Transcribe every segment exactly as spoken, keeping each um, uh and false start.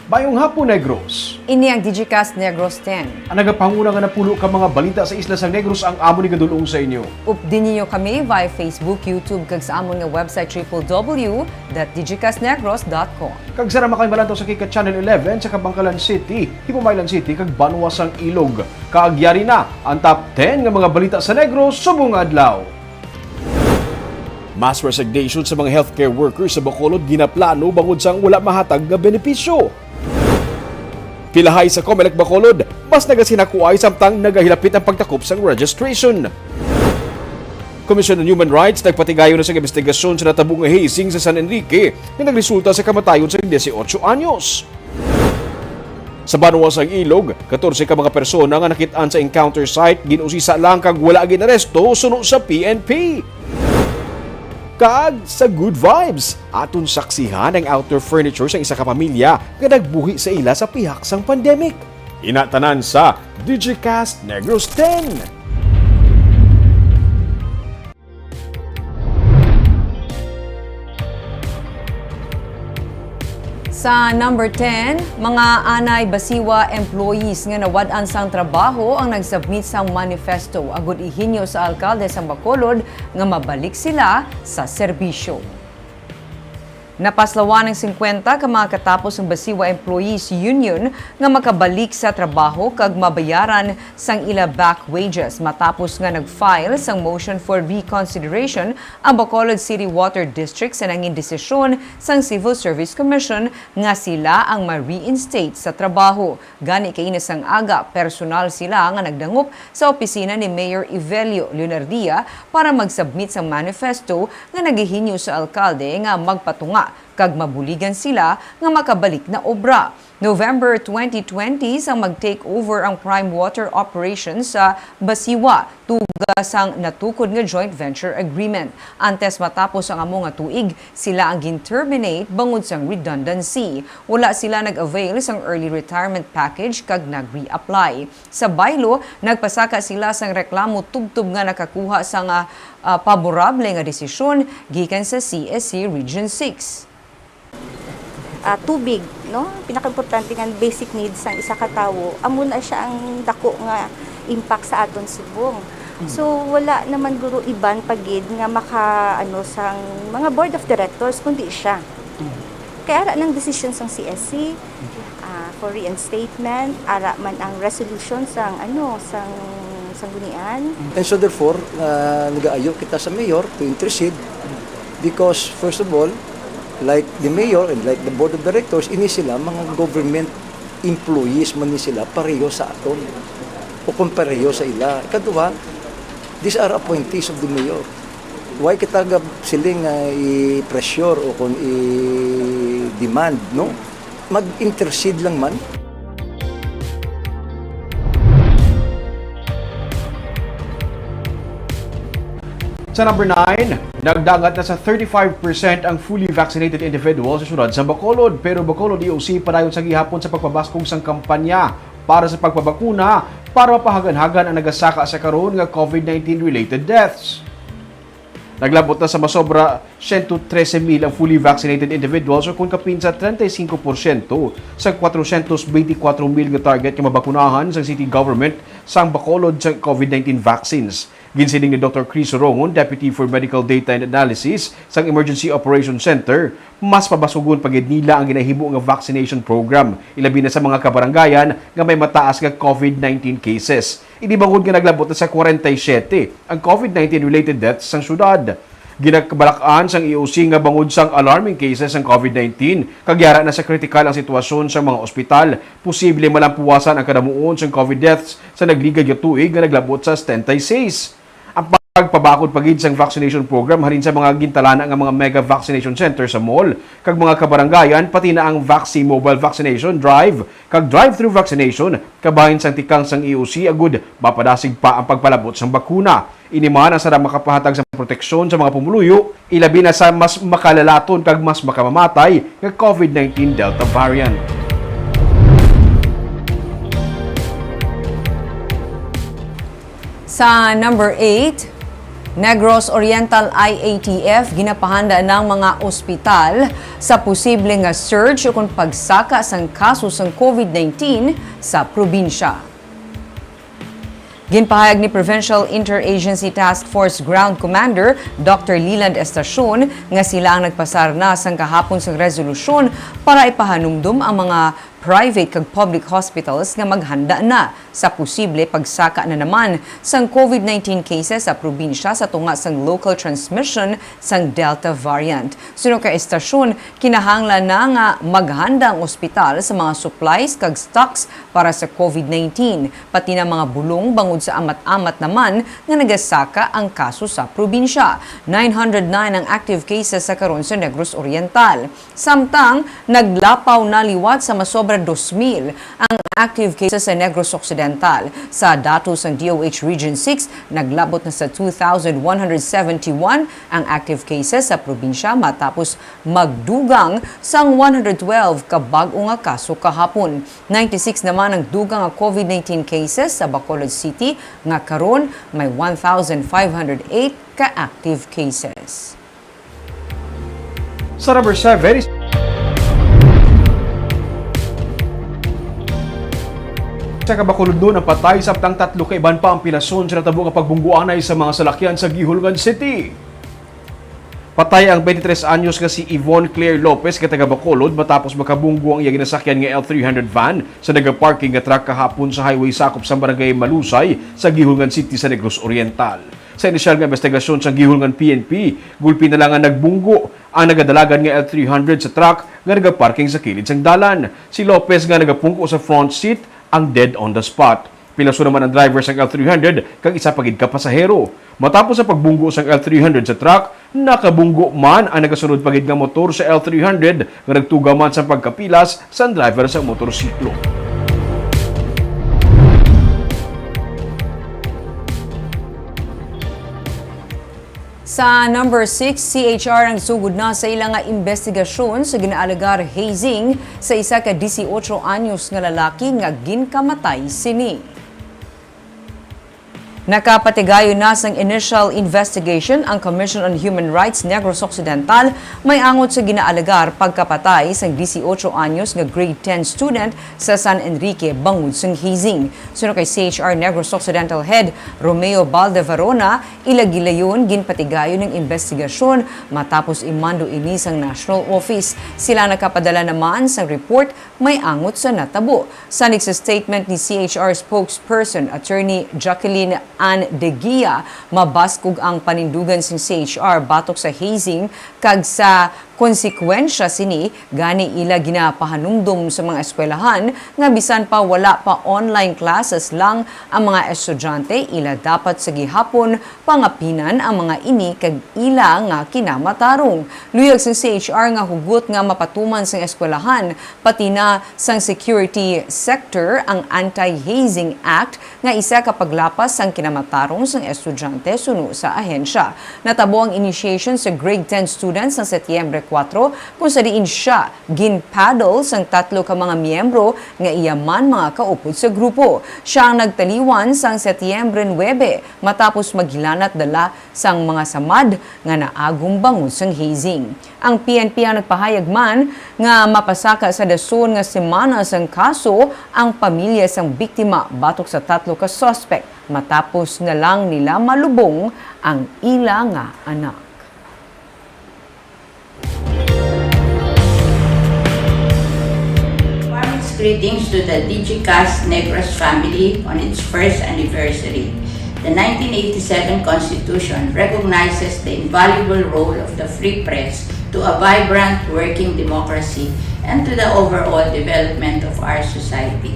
Mayong hapon, Negros. Ini ang Digicast Negros ten. Ang nagapanguna nga napulo ka mga balita sa isla sang Negros ang amon igadul-ong sa inyo. Updi ninyo kami via Facebook, YouTube, kag sa amon nga website, triple W dot digicastnegros dot com. Kag sa ra man kami malantaw sa Kika Channel eleven sa Kabankalan City, Himamaylan City, kag Banwa sang Ilog. Kag yari na ang top ten nga mga balita sa Negros subong adlaw. Mass resignation sa mga healthcare workers sa Bacolod ginaplano bangod sang wala mahatag nga benepisyo. Pilahay sa Comelec Bacolod, mas nagasihakuay samtang nagahilapit ang pagtakop sang registration. Commission on Human Rights nagpatigayon na sa investigasyon sa natabo nga hazing sa San Enrique nga nagresulta sa kamatayon sa dieciocho anyos. Sa banwa sang Ilog, katorse ka mga persona nga nakit-an sa encounter site gin-usisa lang kag wala ginaresto suno sa P N P. Kag sa good vibes, aton saksihan ang outdoor furniture sang isa ka pamilya nga nagbuhi sa ila sa pihak sang pandemic. Ina tanan sa Digicast Negros ten. Sa number ten, mga anay Basiwa employees nga nawad-an sang trabaho ang nag-submit sang manifesto agud ihinyo sa alkalde sang Bacolod nga mabalik sila sa serbisyo. Napaslawan ang singkwenta ka mga katapos ang Basiwa Employees Union nga makabalik sa trabaho kag mabayaran sang ila back wages matapos nga nag-file sang motion for reconsideration ang Bacolod City Water District sa nangin desisyon sang Civil Service Commission nga sila ang ma-reinstate sa trabaho. Gani kaina sang aga, personal sila nga nagdangop sa opisina ni Mayor Evelio Leonardia para mag-submit sang manifesto nga nagahinyo sa alkalde nga magpatunga kag mabuligan sila nga makabalik na obra. November twenty twenty sang mag-take over ang Prime Water Operations sa Basiwa, tuga sang natukod nga joint venture agreement. Antes matapos ang amo nga tuig, sila ang gin-terminate bangod sang redundancy. Wala sila nag-avail sang early retirement package kag nag-reapply. Sa baylo, nagpasaka sila sang reklamo tubtob nga nakakuha sang, ah, ah, paborable nga desisyon gikan sa C S C Region six. Ah, tubig, no? Pinakaimportante nga basic needs sang isa ka tawo, amo na siya ang dako nga impact sa aton subong. Mm. So, wala naman guro iban pa gid nga maka, ano, sang mga board of directors, kundi siya. Mm. Kaya ara nang decision sang C S C, ah, for reinstatement, ara man ang resolution sang, ano, sang, sanggunian. And so therefore, ah, nagaayo kita sa mayor to intercede because, first of all, like the mayor and like the board of directors, ini sila mga government employees man ni sila, pareho sa aton o kung pareho sa ila. Ikaduha, these are appointees of the mayor. Why kita ga siling nga i-pressure o kung i-demand, no? Mag-intercede lang man. Sa number nine, nagdangat na sa thirty-five percent ang fully vaccinated individuals sa siyudad sa Bacolod, pero Bacolod E O C padayon sa gihapon sa pagpabaskog sang kampanya para sa pagpabakuna para mapahagan-hagan ang nagasaka sa karon nga COVID nineteen related deaths. Naglabot na sa masobra siyento trese mil ang fully vaccinated individuals, o kon kapin sa treinta y cinco porsyento sa kwatrosyentos beintikwatro mil nga target nga mabakunahan sang city government sang Bacolod sa COVID nineteen vaccines. Ginsiling ni Doctor Chris Rongon, Deputy for Medical Data and Analysis sang Emergency Operation Center, mas pabasugon pa gid nila ang ginahimo nga vaccination program, ilabi na sa mga kabarangayan nga may mataas nga COVID nineteen cases. Ini bangod nga naglabot na sa kwarenta y siyete ang COVID nineteen related deaths sang syudad. Ginabalak-an sang E O C nga bangod sang alarming cases sang COVID nineteen, kag yara na sa kritikal ang sitwasyon sa mga ospital, posible malampuwasan ang kadamuon sang COVID deaths sa nagligad nga tuig nga naglabot sa setenta y seis. Ang pagpabakod pa gid sang vaccination program halin sa mga gintalana nga mga mega vaccination center sa mall kag mga kabarangayan, pati na ang Vaccine Mobile Vaccination Drive kag Drive-Thru Vaccination kabahin sang tikang sang E O C agud mapadasig pa ang pagpalabot sang bakuna. Ini man ang sarang makapahatag sang proteksyon sa mga pumuluyo, ilabi na sa mas makalalaton kag mas makamamatay nga COVID nineteen Delta variant. Sa number eight, Negros Oriental I A T F ginapahanda ng mga ospital sa posible nga surge ukon pagsaka sang kaso sang COVID nineteen sa probinsya. Ginpahayag ni Provincial Interagency Task Force Ground Commander Doctor Leland Estacion nga sila ang nagpasar na sang kahapon sang resolusyon para ipahanumdom ang mga private kag public hospitals nga maghanda na sa posible pagsaka na naman sang COVID nineteen cases sa probinsya sa tunga sang local transmission sang Delta variant. Suno kay Estacion, kinahanglan na nga maghanda ang ospital sa mga supplies kag stocks para sa COVID nineteen, pati na mga bulong bangod sa amat-amat naman nga nagasaka ang kaso sa probinsya. Nine hundred nine ang active cases sa karon sa Negros Oriental. Samtang, naglapaw na liwat sa masobra dos mil ang active cases sa Negros Occidental. Sa datos sang D O H Region six, naglabot na sa two thousand one hundred seventy-one ang active cases sa probinsya matapos magdugang sang one hundred twelve ka bag-o nga kaso kahapon. Ninety-six naman ang dugang nga COVID nineteen cases sa Bacolod City, nga karon may one thousand five hundred eight ka active cases. Sa number seven, isa ka Bacolodnon ang patay, samtang tatlo ka iban pa ang pilason sa natabo nga pagbungguanay sa mga salakyan sa Guihulngan City. Patay ang twenty-three anyos nga si Yvonne Claire Lopez nga taga Bacolod matapos makabunggo ang iya ginasakyan nga L three hundred van sa nagaparking nga truck kahapon sa highway sakop sa barangay Malusay sa Guihulngan City sa Negros Oriental. Sa inisyal nga investigasyon sang Guihulngan P N P, gulpi na lang nga nagbunggo ang nagadalagan nga L three hundred sa truck nga nagaparking sa kilid sang dalan. Si Lopez nga nagapungko sa front seat ang dead on the spot. Pilason naman ang driver sang L three hundred kag isa pa gid ka pasahero. Matapos ang pagbunggo sang L three hundred sa truck, nakabunggo man ang nagasunod pa gid nga motor sa L three hundred nga nagtuga man sang pagkapilas sang driver sa motorsiklo. Sa number six, C H R ang sugod na sa ila nga investigasyon sa ginaalegar hazing sa isa ka disiotso anyos nga lalaki nga ginkamatay sini. Nakapatigayon na sang initial investigation ang Commission on Human Rights Negros Occidental may angot sa ginaalegar pagkapatay sang disiotso anyos nga grade ten student sa San Enrique bangod sang hazing. Suno kay C H R Negros Occidental Head Romeo Baldevarona, ila gilayon ginpatigayon ang investigasyon matapos imando ini sang National Office. Sila nakapadala naman sang report may angot sa natabo. Sanig sa statement ni C H R spokesperson Attorney Jacqueline Ann De Guia, mabaskog ang panindugan sang C H R batok sa hazing kag sa konsekwensya sini, gani ila ginapahanumdom sa mga eskwelahan nga bisan pa wala pa online classes lang ang mga estudyante, ila dapat sa gihapon pangapinan ang mga ini kag ila nga kinamatarong. Luyag sang C H R nga hugot nga mapatuman sang eskwelahan, pati na sang security sector ang Anti-Hazing Act nga isa ka paglapas sang kinamatarong sang estudyante suno sa ahensya. Natabo ang initiation sa grade ten students sang Setyembre kuwatro, kung sa diin sia gin-paddle sang tatlo ka mga miyembro nga iya man mga kaupod sa grupo. Sia ang nagtaliwan sang Setyembre nuebe matapos maghilanat dala sang mga samad nga naagom bangod sang hazing. Ang P N P ang nagpahayag man nga mapasaka sa dason nga semana sang kaso ang pamilya sang biktima batok sa tatlo ka suspek matapos na lang nila malubong ang ila nga anak. Warmest greetings to the Digicast Negros family on its first anniversary. The nineteen eighty-seven Constitution recognizes the invaluable role of the free press to a vibrant working democracy and to the overall development of our society.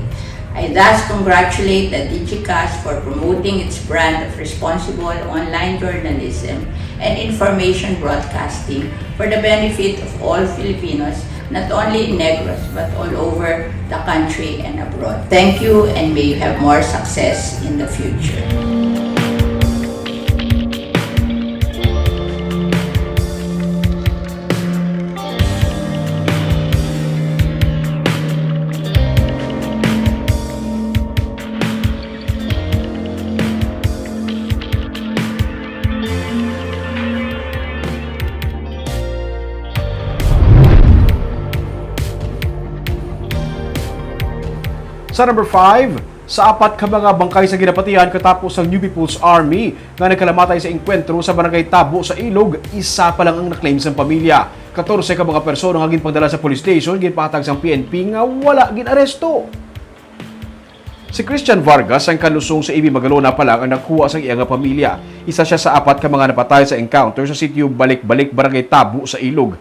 I thus congratulate the Digicast for promoting its brand of responsible online journalism and information broadcasting for the benefit of all Filipinos, not only in Negros but all over the country and abroad. Thank you and may you have more success in the future. Sa number five, sa apat ka mga bangkay sa ginapatihan katapos sang New People's Army nga nagkalamatay sa engkwentro sa Barangay Tabo sa Ilog, isa pa lang ang na-claim sang pamilya. Katorse ka mga persona nga ginpangdala sa police station, ginpahatag sang P N P nga wala gin-aresto. Si Christian Vargas sang Kanlusong sa Ibi Magalona pa lang ang nakuha sang iya nga pamilya. Isa sia sa apat ka mga napatay sa encounter sa sitio Balik-Balik, Barangay Tabo sa Ilog.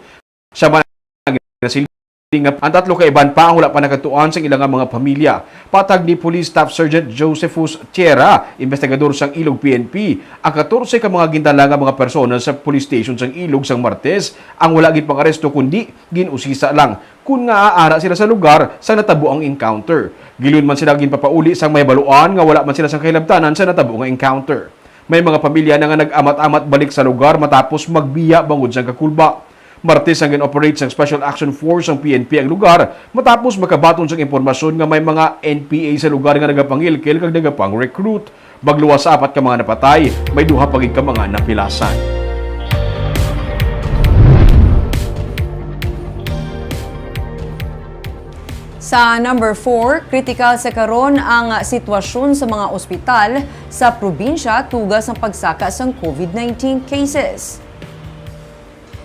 Siya man ang nasiling nga ang tatlo ka iban pa ang wala pa nakadtuan sang ila nga mga pamilya. Patag ni Police Staff Sergeant Josephus Tierra, investigador sang Ilog P N P, ang katorse ka mga gindala nga mga persona sa police station sang Ilog sang Martes ang wala ginpang-aresto kundi gin-usisa lang kon ngaa ara sila sa lugar sang natabo ang encounter. Gilingon man sila ginpapauli sang mahibaluan nga wala man sila sang kahilabtanan sa natabo nga encounter. May mga pamilya na nga nag-amat-amat balik sa lugar matapos magbiya bangod sang kakulba. Martes ang gin-operate sang Special Action Force sang P N P ang lugar matapos makabaton sang impormasyon nga may mga N P A sa lugar nga nagapangilkil kag nagapang-recruit. Magluwas sa apat ka mga napatay, may duha pa gid ka mga napilasan. Sa number four, kritikal sa karon ang sitwasyon sa mga ospital sa probinsya tuga sang pagsaka sang COVID nineteen cases.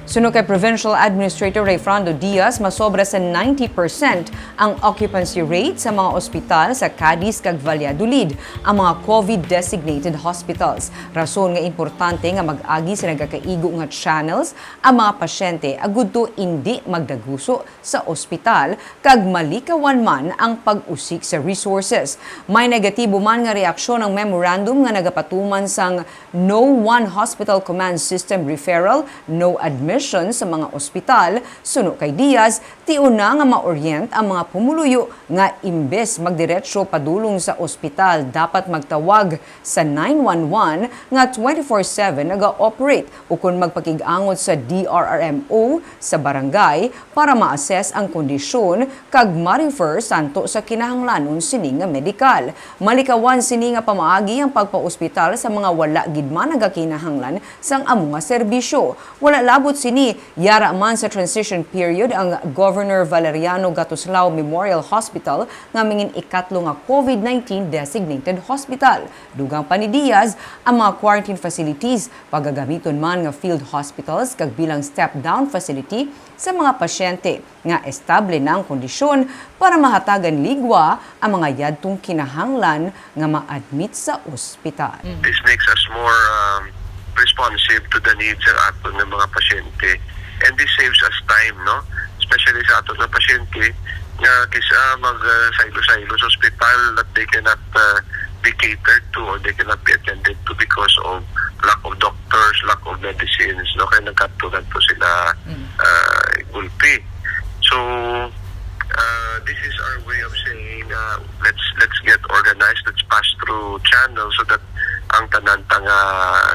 Suno kay Provincial Administrator Rayfrando Diaz, masobra sa ninety percent ang occupancy rate sa mga ospital sa Cadiz kag Valladolid, ang mga COVID designated hospitals. Rason nga importante nga mag-agi sa nagakaigo nga channels ang mga pasyente agud to indi magdaguso sa ospital kag malikawan man ang pag-usik sa resources. May negatibo man nga reaksyon ang memorandum nga nagapatuman sang No One Hospital Command System referral, no admission sa mga ospital. Suno kay Diaz, tion na nga ma-orient ang mga pumuluyo nga imbes magdiretso padulong sa ospital, dapat magtawag sa nine one one nga twenty-four seven naga-operate ukon magpakig-angot sa D R R M O sa barangay para ma-assess ang kondisyon kag ma-refer sadto sa kinahanglanon sini nga medikal. Malikawan sini nga pamaagi ang pagpaospital sa mga wala gid man nagakinahanglan sang amo nga serbisyo. Wala labot sini, yara man sa transition period ang Governor Valeriano Gatuslao Memorial Hospital nga mangin ikatlo nga COVID nineteen designated hospital. Dugang pa ni Diaz, ang mga quarantine facilities pagagamiton man nga field hospitals kag bilang step-down facility sa mga pasyente nga estable na ang kondisyon para mahatagan ligwa ang mga yadtong kinahanglan nga ma-admit sa ospital. This makes us more, um, responsive to the needs sa aton nga mga pasyente. And this saves us time, no? Especially sa aton nga pasyente nga kis-a mag, uh, saylo-saylo sa ospital that they cannot, uh, be catered to or they cannot be attended to because of lack of doctors, lack of medicines, no? Kaya nagkadto-kadto sila, uh, gulpi. So, uh, this is our way of saying, uh, let's, let's get organized, let's pass through channels so that ang tanan ta nga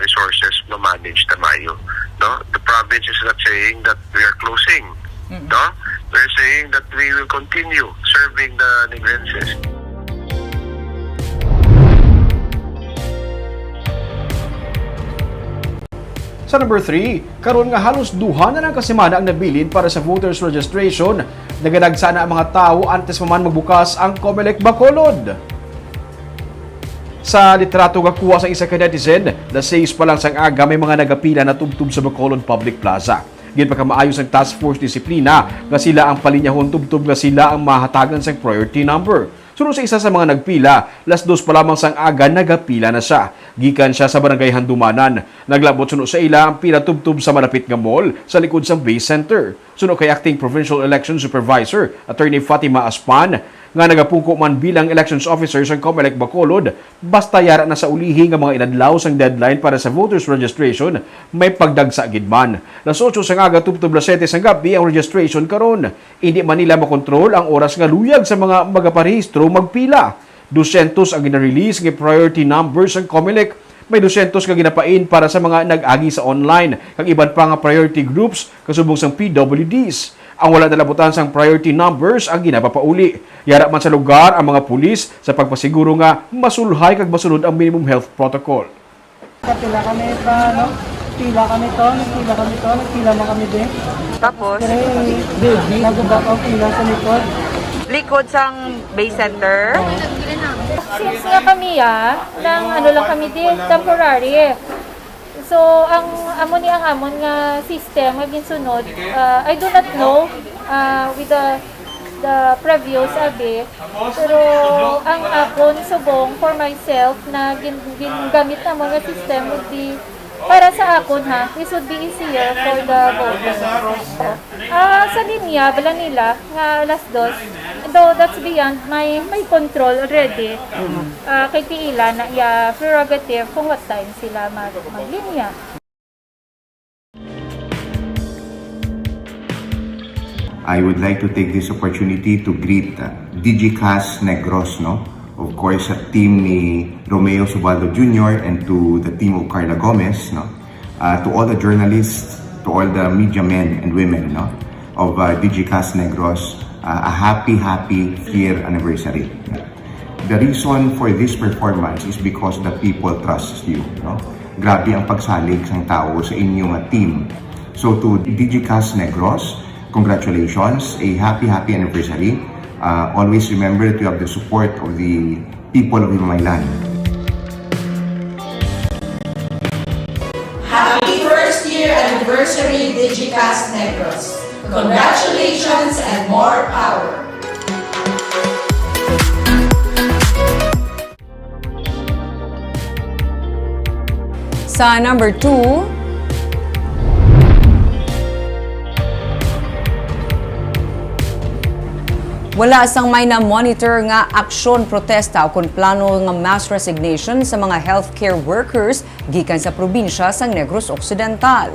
resources ma-manage ta maayo, no? The province is not saying that we are closing, no? We're saying that we will continue serving the Negrenses. Sa number three, karon nga halos duha na lang ka semana ang nabilin para sa voters registration, nagadagsa na ang mga tawo antes pa man magbukas ang Comelec Bacolod. Sa litrato nga kuha sa isa ka netizen, alas sais pa lang sang aga, may mga nagapila na tubtob sa Bacolod Public Plaza. Ginpakamaayo sang Task Force Disiplina nga sila ang palinyahon tubtob nga sila ang mahatagan sang priority number. Suno sa isa sa mga nagpila, alas dos pa lamang sang aga nagapila na siya. Gikan siya sa Barangay Handumanan. Naglabot suno sa ila ang pila tubtob sa malapit nga mall sa likod sang Base Center. Suno kay Acting Provincial Election Supervisor Attorney Fatima Aspan, nga nagapungko man bilang Elections Officer sang Comelec Bacolod, basta yara na sa ulihi nga mga inadlaw sang deadline para sa voters registration, may pagdagsa gid man. Alas otso sang aga tubtob alas siyete sang gab-i ang registration karon. Indi man nila makontrol ang oras nga luyag sa mga magaparehistro magpila. Dosyentos ang gina-release nga priority numbers sang Comelec. May dosyentos nga ginapain para sa mga nag-agi sa online, kag iban pa nga priority groups kasubong sang P W Ds. Ang wala nalabutan sang priority numbers ang ginapapauli. Yara man sa lugar ang mga pulis sa pagpasiguro nga masulhay kag masunod ang minimum health protocol. Kapila kami pa, no? Pila kami to, nagpila kami to, nagpila na kami din. Tapos? Pero, baby, nagubak ang pila sa likod. Likod sang Bay Center. Since nga kami ah, nang ano lang kami di, temporary eh. So, ang amo ni ang amon nga system nga ginsunod, uh, I do not know uh, with the the previous abi, pero ang akon subong for myself na gin, gingamit namo nga system would be para sa akon ha, this would be easier for the voters. Ah, sa linya bala nila nga alas dos, though that's beyond my my control already. Ah, kay ti ila na iya prerogative kung what time sila mag maglinya. I would like to take this opportunity to greet uh, Digicast Negros, no? Of course, sa team ni Romeo Subaldo Junior and to the team of Carla Gomez, no? Uh, to all the journalists, to all the media men and women, no? Of uh, Digicast Negros, uh, a happy, happy year anniversary. The reason for this performance is because the people trust you, no? Grabe ang pagsalig sang tawo sa inyo nga team. So to Digicast Negros, congratulations, a happy, happy anniversary. Uh, always remember that you have the support of the people of Himamaylan. Happy first year anniversary, Digicast Negros. Congratulations and more power. Sa number two, wala sang may na-monitor nga aksyon, protesta o kon plano nga mass resignation sa mga healthcare workers gikan sa probinsya sang Negros Occidental.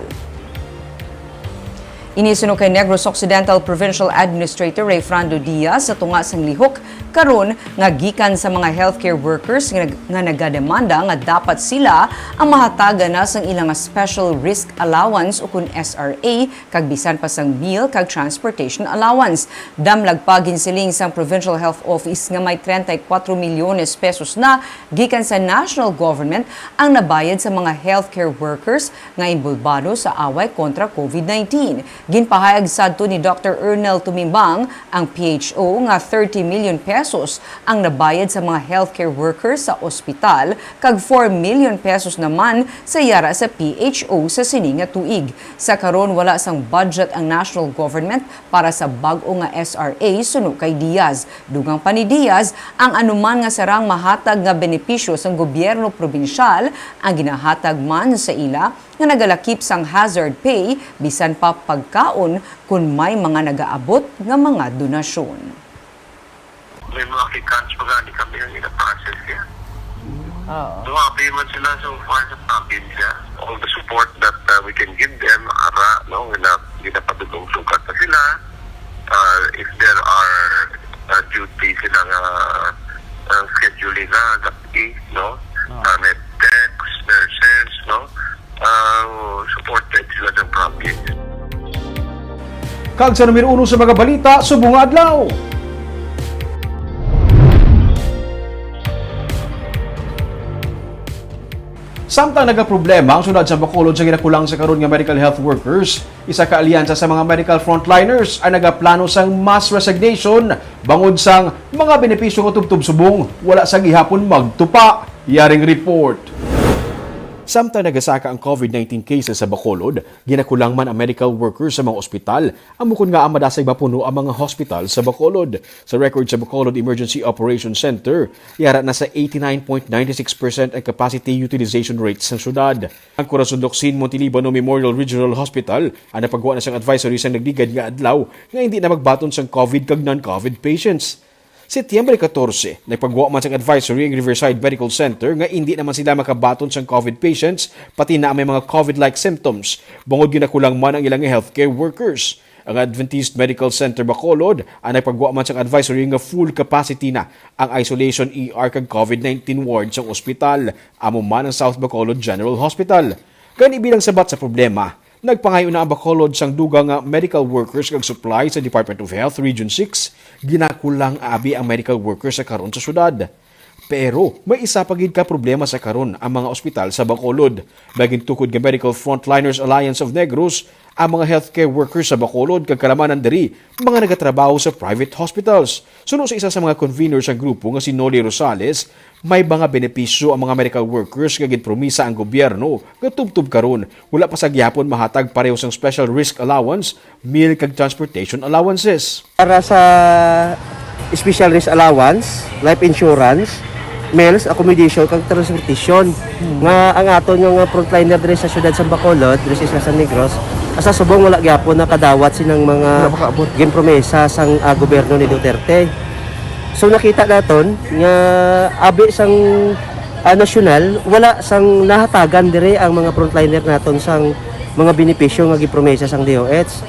Ini suno kay Negros Occidental Provincial Administrator Rayfrando Diaz sa tunga sang lihok karon nga gikan sa mga healthcare workers nga, nga nagademanda nga dapat sila ang mahatagan na sang ilang special risk allowance o kun S R A kag bisan pa sang meal kag transportation allowance. Damlag pa, ginsiling sang Provincial Health Office nga may treinta y cuatro milyones pesos na gikan sa national government ang nabayad sa mga healthcare workers nga inbolbado sa away kontra COVID nineteen. Ginpahayag sadto ni Doctor Ernel Tumimbang, ang P H O, nga thirty million pesos ang nabayad sa mga healthcare workers sa ospital kag four million pesos naman sa yara sa P H O sa sini nga tuig. Sa karon, wala sang budget ang national government para sa bag-o nga S R A suno kay Diaz. Dugang pa ni Diaz, ang anuman nga sarang mahatag nga benepisyo sang gobyerno probinsyal ang ginahatag man sa ila nga nagalakip sang hazard pay, bisan pa pagkaon kon may mga nagaabot nga mga donasyon. May mga kickouts pa gani kami nga gina-process niya. Oo. So, happy man sila so far sa probinsya. All the support that uh, we can give them, ara, no, gina, ginapadulong sukat na sila. Uh, if there are uh, duty sila nga uh, schedule na, gabi, no, uh, med techs, nurses, no, uh, supported sila sa province. Kag sa numero uno sa mga balita subong nga adlaw. Samtang nagaproblema ang syudad sa Bacolod sa ginakulang sa karon nga medical health workers, isa ka alyansa sa mga medical frontliners ang nagaplano sang mass resignation bangod sang mga benepisyo nga tubtob subong wala sa gihapon magtupa. Yaring report. Samtang nagasaka ang COVID nineteen cases sa Bacolod, ginakulang man ang medical workers sa mga ospital, amo kon ngaa madasig mapuno ang mga hospital sa Bacolod. Sa record sa Bacolod Emergency Operations Center, yara na sa eighty-nine point nine six percent ang capacity utilization rate sa syudad. Ang Corazon Locsin Montelibano Memorial Regional Hospital ang nagpagwa na sang advisory sang nagligad nga adlaw nga hindi na magbaton sang COVID kag non-COVID patients. Setyembre catorce, nagpagwa man sang advisory ang Riverside Medical Center nga indi naman sila makabaton sang COVID patients, pati na ang may mga COVID-like symptoms, bangod ginakulang man ang ilang healthcare workers. Ang Adventist Medical Center Bacolod ang nagpagwa man sang advisory nga full capacity na ang isolation E R kag COVID nineteen ward sang ospital, amo man ang South Bacolod General Hospital. Gani, bilang sabat sa problema, nagpangayo na ang Bacolod sang dugang nga medical workers kag supply sa Department of Health Region six. Ginakulang abi ang medical workers sa karon sa syudad. Pero may isa pa gid ka problema sa karon ang mga ospital sa Bacolod. May gintukod nga Medical Frontliners Alliance of Negros ang mga healthcare workers sa Bacolod kag kalamanan diri mga nagatrabaho sa private hospitals. Suno sa isa sa mga convener sang grupo nga si Noli Rosales, may mga benepisyo ang mga medical workers nga ginpromisa ang gobyerno nga tubtob karon wala pa sa gihapon mahatag pareho sang special risk allowance, meal kag transportation allowances. Para sa special risk allowance, life insurance, meals, accommodation, kag transportation, nga ang aton nga, nga frontliner diri sa siyudad sa Bacolod, diri sa Isla San Negros, sa subong wala gyapon nakadawat sinang mga Wala makaabot. Ginpromesa sang, ah, gobyerno ni Duterte. So, nakita naton nga abi sang, ah, nasyonal, wala sang nahatagan diri ang mga frontliner naton sang mga benepisyo nga gipromesa sang D O H.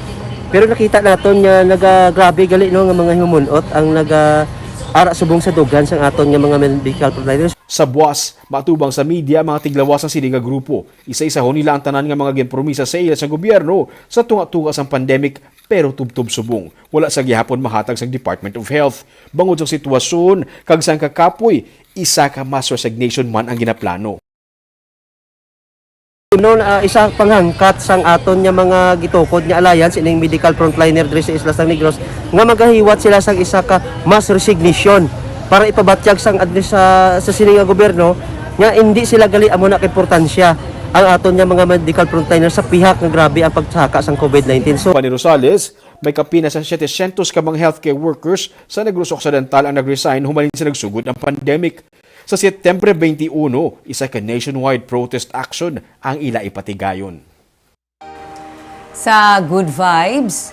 Pero nakita naton nga naga-, grabe gali, no, nga mga himumunot ang naga-, ara subong sa dughan sang aton nga mga medical frontliners. Sa buas, matubang sa media ang mga tiglawas sang sini nga grupo. Isa-isahon nila ang tanan nga mga ginpromisa sa ila sa gobyerno sa tunga-tunga sang pandemic, pero tubtob subong wala sa gihapon mahatag sang Department of Health. Bangod sa sitwasyon kag sang kakapoy, isa ka mass resignation man ang ginaplano. Kuno, ah, isa panghangkat sang aton nga mga gitukod nga alliance ining medical frontliner diri sa Isla San Negros nga magahiwat sila sang isa ka mass resignation para ipabatyag sang admi-, sa, sa sini nga gobyerno nga hindi sila gali amo na kaimportansya ang aton nga mga medical frontliner sa pihak nga grabe ang pagsaka sang COVID nineteen. So, Pa ni Rosales, may kapin na sa setecientos ka mga healthcare workers sa Negros Occidental ang nag-resign humalin sa nagsugod ang pandemic. Sa Setyembre twenty-one, isa ka nationwide protest action ang ila ipatigayon. Sa Good Vibes,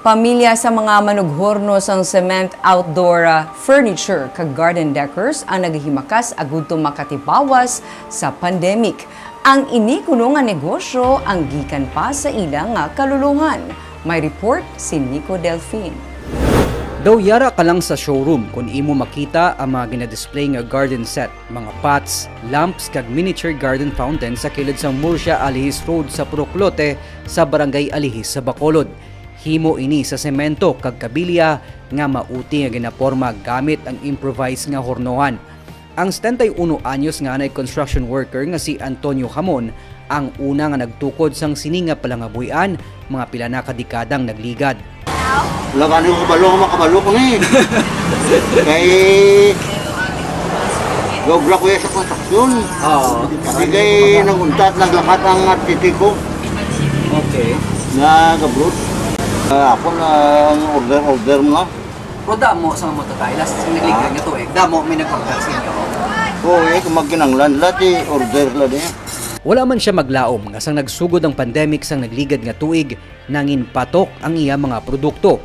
pamilya sa mga manughorno sang cement outdoor, ah, furniture kag garden decors ang nagahimakas agud to makatibawas sa pandemic. Ang ini kuno nga negosyo ang gikan pa sa ila nga kaluluhan. May report si Nico Delfin. Daw yara ka lang sa showroom kon imo makita ang mga ginadisplay nga garden set, mga pots, lamps, kag miniature garden fountain sa kilid sang Murcia Alihis Road sa Purok Lote sa Barangay Alihis sa Bacolod. Himo ini sa semento kag kabilya nga mauti nga ginaporma gamit ang improvised nga hornohan. Ang setenta y uno anyos nga anay construction worker nga si Antonio Hamon ang una nga nagtukod sang sini nga palangabuy-an, mga pila na ka dekadang nagligad. Wala gani ko kabalo nga makabalo ko ni. Kay gaobra ko ya sa construction. Oo. Kasi kay naguntat, naglakat ang titi ko. Okay. Nga gabrot. Ah, ako na ang order, order mo na. Pero damo sa mga mototail, last sa nagligad Ah. nga tuig, damo may nag-order sa inyo. Oo, eh, kung magkinanglan, lahat i-order la din. Wala man sia maglaom nga sang nagsugod ang pandemic sang nagligad nga tuig, nangin patok ang iya mga produkto.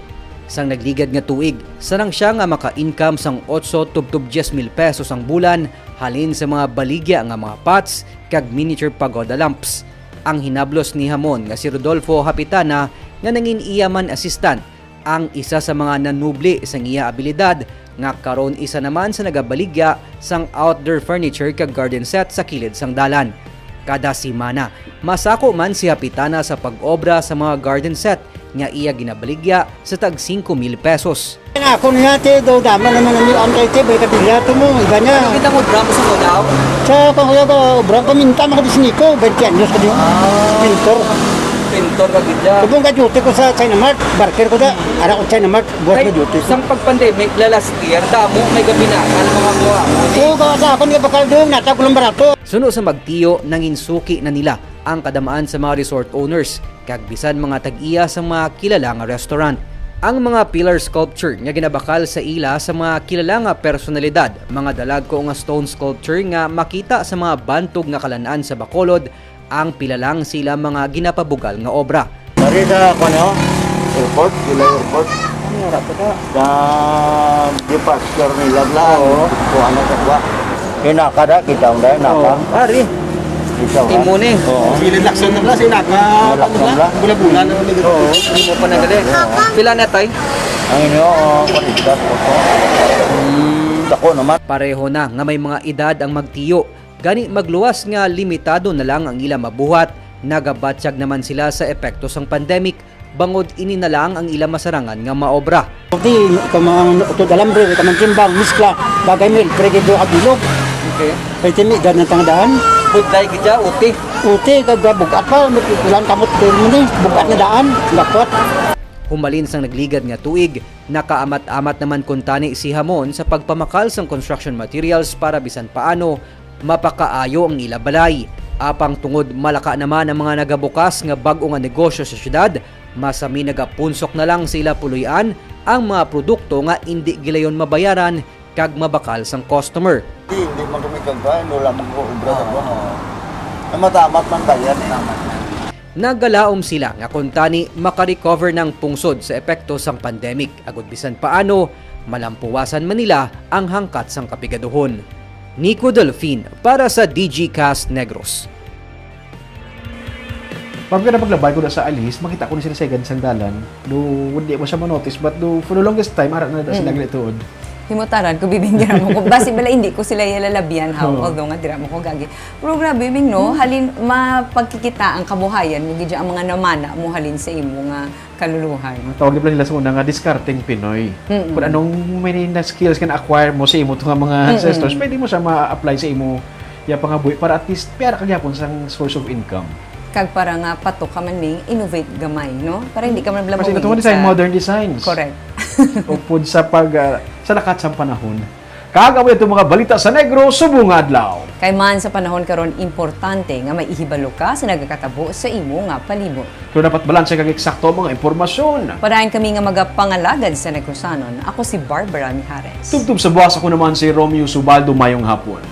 Sang nagligad nga tuig, sarang sia nga maka-income sang otso tubtob diyes mil pesos ang bulan halin sa mga baligya nga mga pots kag miniature pagoda lamps. Ang hinablos ni Hamon nga si Rodolfo Hapitana nga nangin iya man assistant ang isa sa mga nanubli sang iya abilidad nga karon isa naman sa nagabaligya sang outdoor furniture kag garden set sa kilid sang dalan. Kada semana, masako man si Hapitana sa pag-obra sa mga garden set nga iya ginabaligya sa tag singko mil pesos. Ako niya, te, daw dama naman ang ang kay te, bay kabilya to mo, iba niya. Ano kita mo, Bram, sa Modao? Sa pangkaya ko, Bram, paminta mo ko di siniko, twenty anyos ko di. Ah. Pintor. Pintor ka gid ya. Subong ka duty ko sa China Mart, barker ko da. Ara ko China Mart, buwas Kay, na duty. Sang pag-pandemic, la last year, damo may gabi na, ang mga kuha mo. Oo, ka-, sa akon nga bakal doon, natag ko lang barato. Suno sa magtiyo, nangin suki na nila ang kadamaan sa mga resort owners, kag bisan mga tag-iya sa mga kilala nga restaurant. Ang mga pillar sculpture nga ginabakal sa ila sa mga kilala nga personalidad, mga dalagko nga stone sculpture nga makita sa mga bantog nga kalan-an sa Bacolod, ang pila lang sa ila mga ginapabugal nga obra. Dari sa, kuwan, no? Airport, Ilay Airport. Ano nga rato ka? Sa departure nila, bla, Oo. Kuwan na sa kuwan. Hinaka da, kita mo da, hinaka. Oo. Ari. Kita mo. Imo ni. Oo. Gilid lakson na pala, si Naka, Lakson ano na? Bula-bula na naman. Oo. Hindi mo pa nagali. Oo. Pila na, tay? Ang inyo, oh, kalitas ko to. Hmm. Dako naman. Pareho na nga may mga edad ang magtiyo. Gani magluwas nga limitado na lang ang ila mabuhat. Nagabatyag naman sila sa epekto sang pandemic bangod ini na lang ang ila masarangan nga maobra. Di, ikaw mga utod alambre, ikaw mga timbang, miskla, bagay mil, pwede do agilog. Okay. Pwede mi, dyan ang tangdaan. Budlay gid siya, uti. Uti, kag bugat pa, may kulang kamot, pero mo ni, bugat na daan, dapat. Humalin sang nagligad nga tuig, nakaamat-amat naman kuntani si Hamon sa pagpamakal sang construction materials para bisan paano mapakaayo ang ila balay. Apang tungod malaka naman ang mga nagabukas nga bag-o nga negosyo sa syudad, masami nagapunsok na lang sa ila puloy-an ang mga produkto nga indi gilayon mabayaran kag mabakal sang customer. Di, hindi man kami kagwa, wala man ko obra sa kuha. Namatamat man tayo yan eh. Nagalaom sila nga kuntani makarecover ng pungsod sa epekto sang pandemic, agud bisan paano malampuwasan man nila ang hangkat sang kapigaduhon. Nico Delfin para sa D G Cast Negros. Pag na paglabay ko na sa alis, makita ko na sila sa igan sang dalan. Do, hindi mo siya manotice, but do, for the longest time, ara na da sila Mm. ginituod. Himutaran ko, bibingira mo ko. Basi bala, hindi ko sila ilalabyan, ha? Oo. Although nga, dira mo ko gagi. Pero grabe, Ming, no? Halin, mapagkikita ang kabuhayan mo, gidya ang mga namana mo halin sa imo nga kaluluhay. Ang tawag nila sila sa una nga discarding Pinoy. Mm-mm. Kung anong may na skills nga na-acquire mo sa imo to nga mga Mm-mm. ancestors, pwede mo siya ma-apply sa imo ya pangabuhi para at least piyara ka gyapon sang source of income. Kag para nga patok ka man, Ming, innovate gamay, no? Para hindi ka man Kasi mabuhi ito sa design modern designs. Correct. Upod sa pag ah, sa lakat sang panahon. Kag amo itong mga balita sa Negro subong nga adlaw. Kay man sa panahon karon, importante nga may ihibalo ka sa nagakatabo sa imo nga palibot. Pero dapat balanse kag eksakto ang mga impormasyon. Padayon kami nga magapangalagad sa Negrusanon. Ako si Barbara Mijares. Tubtob sa buwas, ako naman si Romeo Subaldo. Mayong hapon.